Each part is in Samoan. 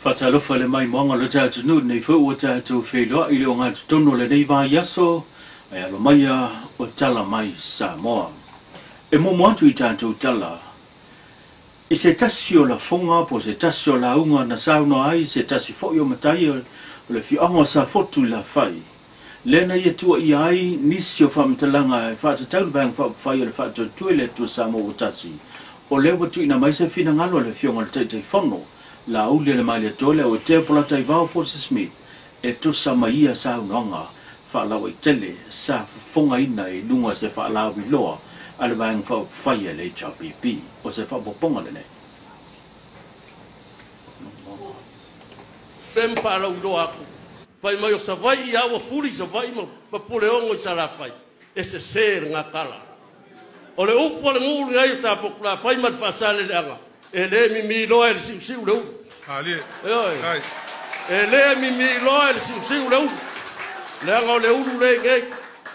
Faatalofa le maimoaga o le tatou nei foi ua tatou feiloai i le ogatotonu o lenei vaiaso ae alo maia o tala mai Samoa. E muamua atu i tatou tala i se tasi o lafoga po o se tasi o lauga na saunoa ai se tasi foi o matai o le afioaga o Safotu i Lafai. Lea na ia tuuaia ai nisi o faamatalaga e faatatau le Vaega Faaupufai o le Faatuatua i le Atua Samoa ua tasi. O lea ua tuuina mai se finagalo a le afioga i le Taitaifono Laaulialemalietoa Leuatea Polataivao Fosi Smith e tusa ma ia saunoaga faalauaitele sa fofogaina i luga o se faalauiloa a le Vaega Faaupufai a le HRPP. O se faaopoopoga lenei. Pe ma faalauiloa atu, fai mai o Savaii a ua fuli Savaii ma Puleono i Salafai, e sese le gatala. O le upu a le nuu lenei o Safotulafai ma le Faasaleleaga, e le mimi loa e le siusiu le ulu. Ioe. E le mimi loa e le siusiu le ulu. Leaga o le ulu le i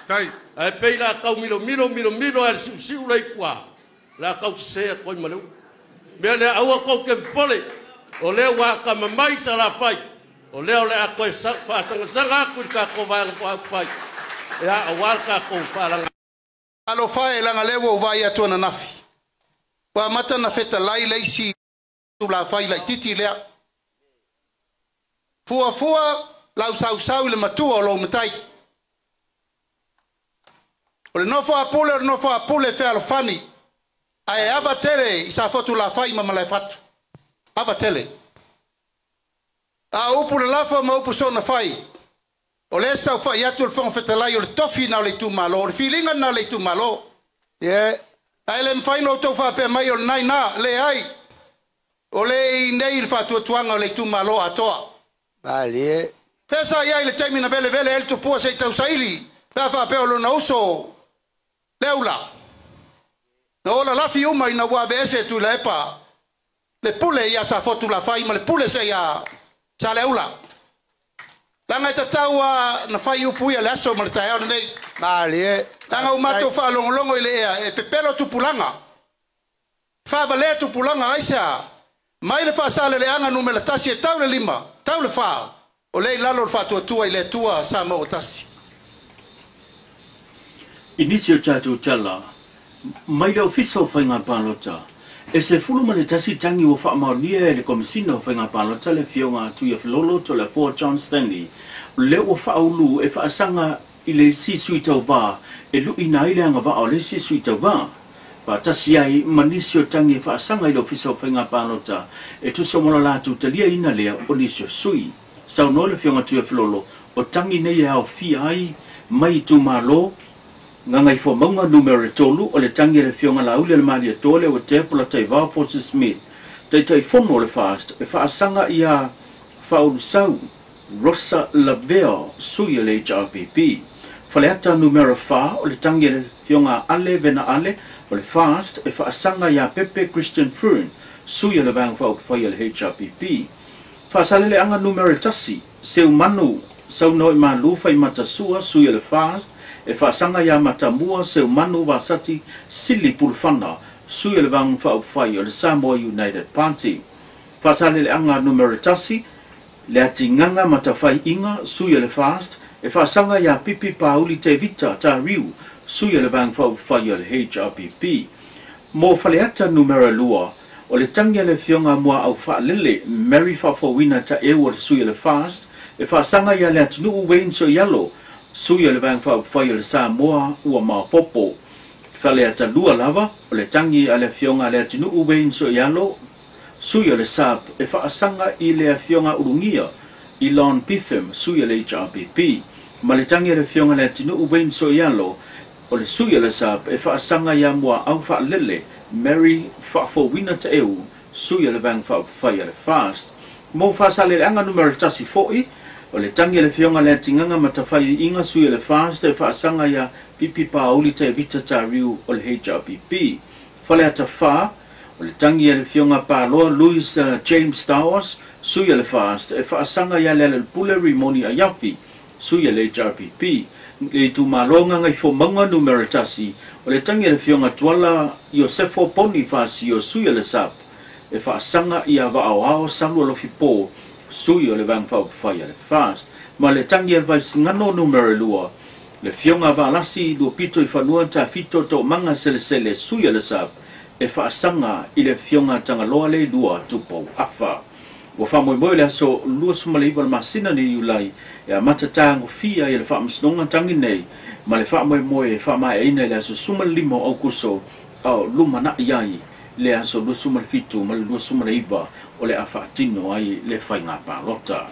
nei. Ae pei la tau milomilo milomilo e le siusiu le i tua, la tau sese atu ai ma le ulu. Mea lea aua tou te popole, o lea ua atamamai Salafai, o lea o le a toe faasagasaga atu i le tatou Vaega Faaupufai, ia aua le tatou faalaga. Alofa e laga lea ua ou vaai atu ananafi. Ua amata na fetalai le isi tulafai laitiiti lea. Fuafua lausausau i le matua o lou matai. O le nofo a pule o le nofo a pule fealofani. Ae ava tele i Safotulafai ma Malaefatu. Ava tele. A upu lalafa ma upu soona fai. O lea saofai atu le Fofoga Fetalai o le tofi na o le itumalo, o le filiga na o le itumalo. Ae le mafai ona outou faapea mai o lena ina, leai. O le i nei le faatuatuaga o le itumalo atoa. Malie. Fea sa i ai le taimi na velevele ai le tupua se i tausaili, pe a faapea o lona uso Leula. Na ola lafi uma ina ua aveese Tuilaepa le pule ia Safotulafai ma le pule se ia Saleaula. Leaga e tatau a na fai upu ia le aso ma le taeao lenei. Malie. Leaga ua matou faalogologo i le ea e pepelo tupulaga. Faavalea tupulaga aisea mai le Faasaleleaga numera 1 e tau le 5, tau le 4, o lea i lalo o le faatuatua i le Atua Samoa ua tasi. I nisi o tatou tala mai le Ofisa o Faiga Palota, e 11 tagi ua faamaonia e le Komesina o Faiga Palota le afioga a Tuiafelolo Toleafoa John Stanley, lea ua faaulu e faasaga i le isi sui tauvā e luʻina ai le agavaa o le isi sui tauvā. Faatasi ai ma nisi o tagi e faasaga i le Ofisa o Faiga Palota e tusa mo le latou taliaina lea o nisi o sui. Saunoa le afioga Tuiafelolo o tagi nei e aofia ai mai itumalo Gagaifomauga numera 3 o le tagi a le afioga Laaulialemalietoa Leuatea Polataivao Fosi Smith, Taitaifono o le FAST, e faasaga ia Faaulusau Rosa Lavea, sui o le HRPP. Faleata numera 4 o le tagi a le afioga Ale Vena Ale o le FAST e faasaga ia Pepe Christian Fern, sui o le Vaega Faaupufai o le HRPP. Faasaleleaga numera 1, Seumanu Saunoimalu Faimatasua, sui o le FAST, e faasaga ia Matamua Seumanu Vasati Sili Pulufana, sui o le Vaega Faaupufai o le Samoa United Party. Faasaleleaga numera 1, le Atigaga Matafaiiga, sui o le FAST, e faasaga ia Pipi Pauli Tevita Tariu, sui o le Vaega Faaupufai o le HRPP. Mo Faleata numera 2, o le tagi a le afioga Muaau Faalele Mary Faafouina Taeu o le sui o le FAST, e faasaga ia le atunuu Wayne Soialo, sui o le Vaega Faaupufai o le Samoa ua Maopoopo. Faleata 2 lava, o le tagi a le afioga le atunuu Wayne Soialo, sui o le SAP, e faasaga i le afioga Ulugia Elon Bifem, sui o le HRPP. Ma le tagi a le afioga le atunuu Wayne Soialo o le sui o le SAP e faasaga ia Muaau Faalele Mary Faafouina Taeu, sui o le Vaega Faaupufai a le FAST. Mo Faasaleleaga numera 1 foi, o le tagi a le afioga le Atigaga Matafaiiga, sui o le FAST, e faasaga ia Pipi Pauli Tevita Tariu o le HRPP. Faleata 4, o le tagi a le afioga Paloa Louis James Towers, sui o le FAST, e faasaga ia Lealailepule Rimoni Aiafi, sui o le HRPP. Le itumalo Gagaifomauga numera 1, o le tagi a le afioga Tuala Iosefo Poni Fasio, sui o le SAP, e faasaga ia Vaaoao Salu Alofipo, Sui o le Vaega Faaupufai a le FAST. Ma le tagi a le Vaisigano Numera 2, le Afioga a Valasi Luapito i Fanua Tafito Toomaga Selesele, sui o le SAP, e faasaga i le Afioga a Tagaloa Leilua Tupou Afa. Ua faamoemoe le aso 29 o le masina nei Iulai e amata tagofia ai e le Faamasinoga tagi nei, ma le faamoemoe e faamaeaina i le aso 15 o Aukuso, a o lumanai ai le aso 27 ma le 29 o le a faatino ai le faiga palota.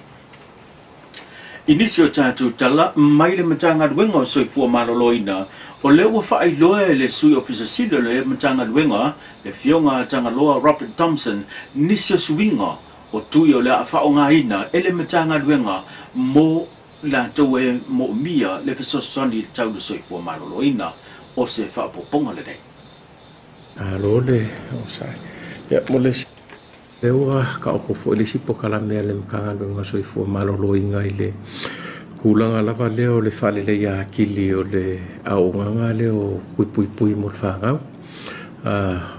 I nisi o tatou tala mai le Matagaluega o Soifua Maloloina, o lea ua faailoa e le Sui Ofisa Sili o le Matagaluega, le Afioga a Tagaloa Robert Thompson, nisi o suiga o tui o le a faaaogaina e le Matagaluega mo latou e moomia le fesoasoani tau le soifua maloloina. O se faaopoopoga lenei. Malo le onosai. Ia, mo le lea ua taoto foi le isi polokalame a le Matagaluega o Soifua Maloloina i le tulaga lava lea o le faaleleia atili o le auaunaga lea o tui puipui mo le fanau.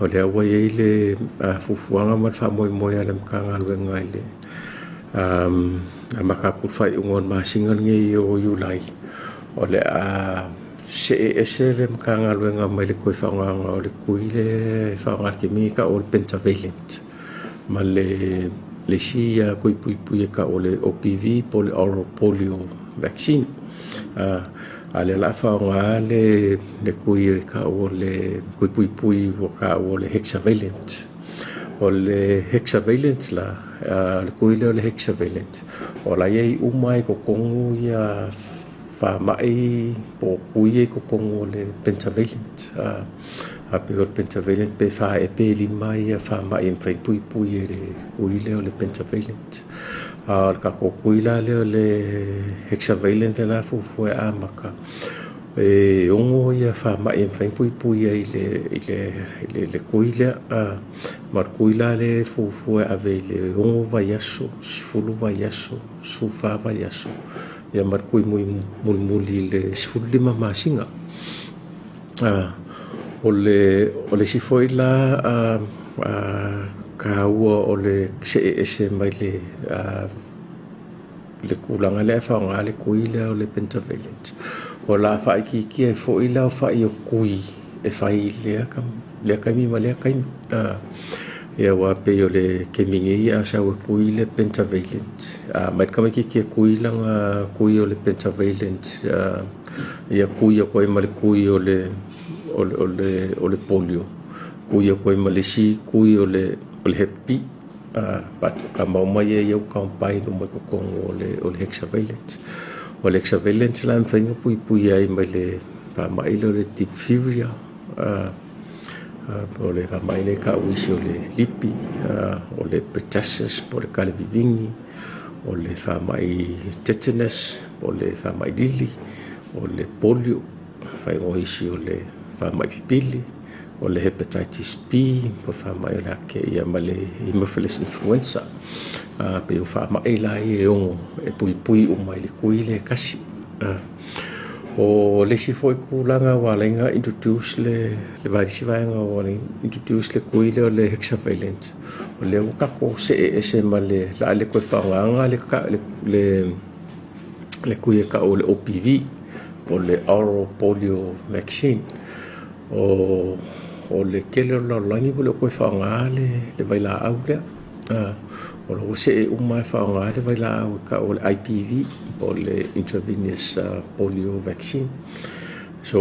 O lea ua i ai le fuafuaga ma le faamoemoe a le Matagaluega i le amata atu i le faaiuga o le masina lenei o Iulai, o le a see ese le Matagaluega mai le toe faaaogaina o le tui lea e faaaoga i le taimi lenei tau o le pentavalent ma le isi tui puipui e tau o le OPV po o le oral polio vaccine. A lea o le a faaaoga le tui e tau o le tui puipui ua taua o le hexavalent. O le hexavalent la, le tui lea o le hexavalent, o la e i ai uma i totonu ia faamai po o tui ia i totonu o le pentavalent. A pei o le pentavalent pe 4 ea pe 5 ia faamai e mafai ona puipui e le tui lea o le pentavalent. A o le tatou tui la lea o le hexavalent lea la fuafua e amata, e 6 ia faamai e mafai ona puipui ai i le tui lea. Ma le tui la lea e fuafua e ave i le 6 vaiaso, 10 vaiaso, 14 vaiaso, ia ma le tui mulimuli i le 15 masina. O le isi foi la taua o le see ese mai le tulaga lea e faaaoga le tui lea o le pentavalent, o la faaitiitia ai foi la o fai o tui e fai i lea taimi ma lea taimi. Ia ua pei o le taimi nei a sau e tui le pentavalent, mai le tamaitiiti e tui lana tui o le pentavalent, ia tui atu ai ma le tui o le polio, tui atu ai ma le isi tui o le hep B, ka mau mai ai ua combine uma i totonu o le hexavalent. O le hexavalent la e mafai ona puipui ai mai le faamai lea o le diphtheria, o le faamai lea e tau isi o le lipi, o le pertussis po o le kalevivini, o le faamai tetanus po o le faamai lili, o le polio, faaigoa isi o le faamai pipili, o le hepatitis B po o le faamai o le ake, ia ma le haemophilus influenza. Pei o faamai la ia e ono e puipui uma i le tui lea e tasi. O le isi foi tulaga ua ala ai ona introduce le isi vaega ua ala ai ona introduce le tui lea o le hexavalent, o lea ua tatou see ese ma le laa le toe faaaogaina le tui e tau o le OPV po o le oral polio vaccine. O le tele o le lalolagi ua le toe faaaoga le vailaau lea. O lo o see uma e faaaoga le vailaau e tau o le IPV po o le intravenous polio vaccine. So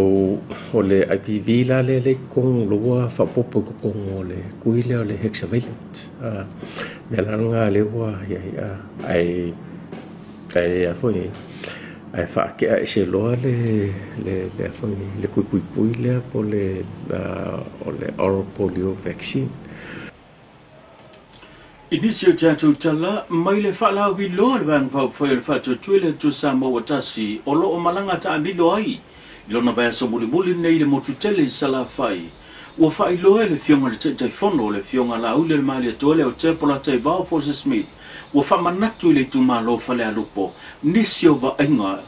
o le IPV la lea i totonu ua faaopoopo i totonu o le tui lea o le hexavalent. Mea la lena lea ua i ai, ae foi ae faatea ese loa le tui puipui lea po o le oral polio vaccine. I nisi o tatou tala mai le faalauiloa le Vaega Faaupufai o le Faatuatua i le Atua Samoa ua tasi o loo malaga taamilo ai i lona vaiaso mulimuli nei i le motu tele i Salafai. Ua faailoa e le Afioga i le Taitaifono o le Afioga Laauli o le Malietoa le Aotea Polata Ivao Force Smith ua faamanatu i le itumalo Falealupo nisi o vaaiga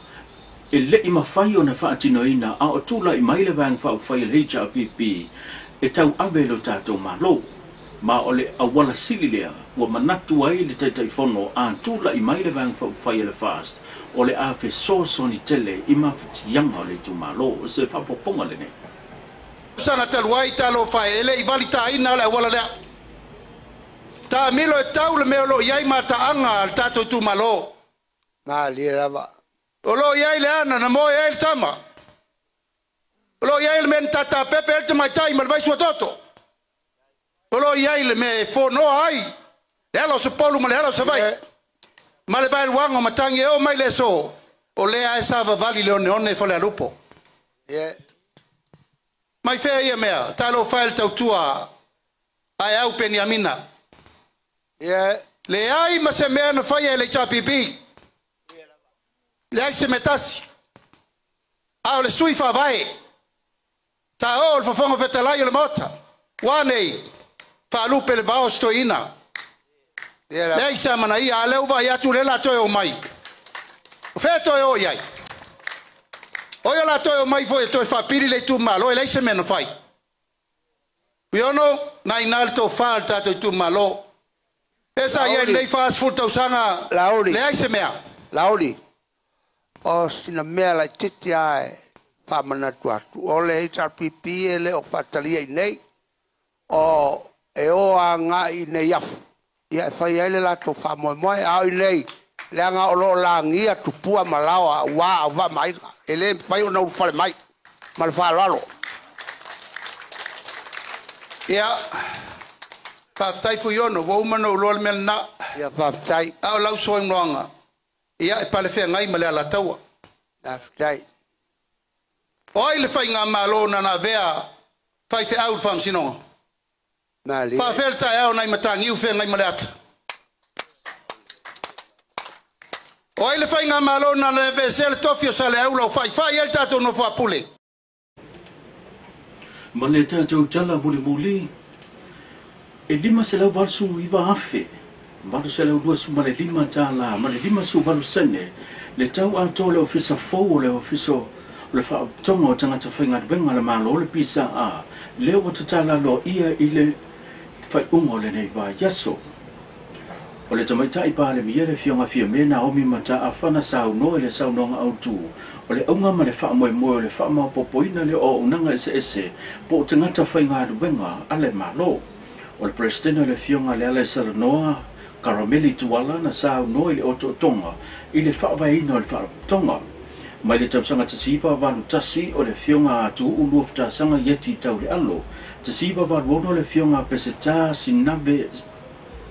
e le'i mafai ona faatinoina a o tulai mai le Vaega Faaupufai o le HRPP e tauave i lo tatou Malo. Ma o le auala sili lea ua manatu ai le Taitaifono a tula'i mai le Vaega Faaupufai a le FAST o le a fesoasoani tele i mafatiaga o le itumalo. O se faaopoopoga lenei. Tausaga talu ai talofa e, e le i valitaina le auala lea. Taamilo e tau le mea o lo o i ai mataaga a le tatou itumalo. Malie lava. O lo o i ai le ana na moe ai le tama. O lo o i ai le mea na tatapepe ai le tamaitai ma le vaisuatoto. O lo o i ai le mea e fonoa ai le ala o Sapolu ma le ala o Savaii. Ma le vaeluaga o matagi e oo mai le aso, o lea e savavali le oneone i Falealupo. Mai fea ia mea, talofa e le tautua ae au Peniamina. Leai ma se mea na faia e le HRPP. Leai se mea tasi. A o le sui faavae. Ta o le fofoga fetalai o le Maota. Ua nei, faalupe le vao o si toeaina. Leai se amanaia, a lea ua vaai atu lea o le a toe o mai. O fea toe o i ai? O ia o le a toe o mai foi e toe faapili le itumalo, e leai se mea na fai. Fuiono, na ina le tofa a le tatou itumalo. E sa i ai lenei 40 tausaga, leai se mea. Lauli, o sina mea laitiiti lava e faamanatu atu, o le HRPP e le o faatalia i nei, o e o agai i Neiafu, ia e fai ai le latou faamoemoe, a o i nei, leaga o lo o lagia tupua ma laoa aua auvaa ma aiga, e le mafai ona ulufale mai, ma le faaaloalo. Ia, faafetai Fuiono, ua uma ona ou iloa le mea lena. Ia, faafetai. A o lau saunoaga, ia e palefeagai ma le Alataua. Faafetai. O ai le faigamalo na na avea faifeau i le Faamasinoga? Malie. Faafefea le taeao nai Matagiu feagai ma le ata? O ai le faigamalo na na aveesea le tofi o Saleaula o faifai ai le tatou nofo a pule? Ma le tatou tala mulimuli, e $589,825 tālā ma le 58 sene le tau atoa o le Ofisa fou o le Ofisa o le Faalapotopotoga o Tagata Faigaluega a le Malo le PSA lea ua tatala aloaia i le faaiuga o lenei vaiaso. O le Tamaitai Palemia le Afioga Fiame Naomi Mataafa na saunoa i le saunoaga autu o le auga ma le faamoemoe o le faamaopoopoina lea o auaunaga eseese po o tagata faigaluega a le Malo. O le Peresetene o le Afioga Lealaisalanoa Karameli Tuala na saunoa i le otootoga i le faavaeina o le Faalapotopotoga. Mai le tausaga 1981 o le Afioga a Tuuu Luafatasaga Ieti Taulealo, 1986 o le Afioga a Peseta Sinave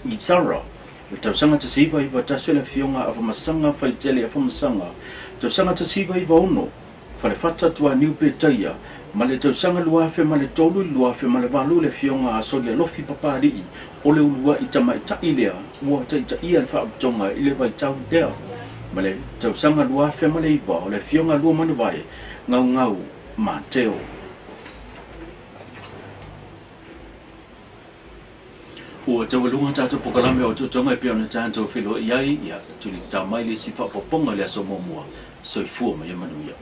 Isara, le tausaga 1991 o le Afioga a Afamasaga Faitele Afamasaga, tausaga 1996 Falefata Tuaniu Petaia, ma le tausaga 2003 i le 2008 le Afioga a Solialofi Papali'i o le ulua'i tamaita'i lea ua taitaia le Faalapotopotoga i le vaitau lea, ma le tausaga 2009 o le Afioga Luamanuvai Gaugau Mateo. Ua taualuga tatou polokalame o otootoga e pei ona tatou feiloai ai, ia tulitā mai le isi faaopoopoga i le aso muamua. Soifua ma ia manuia.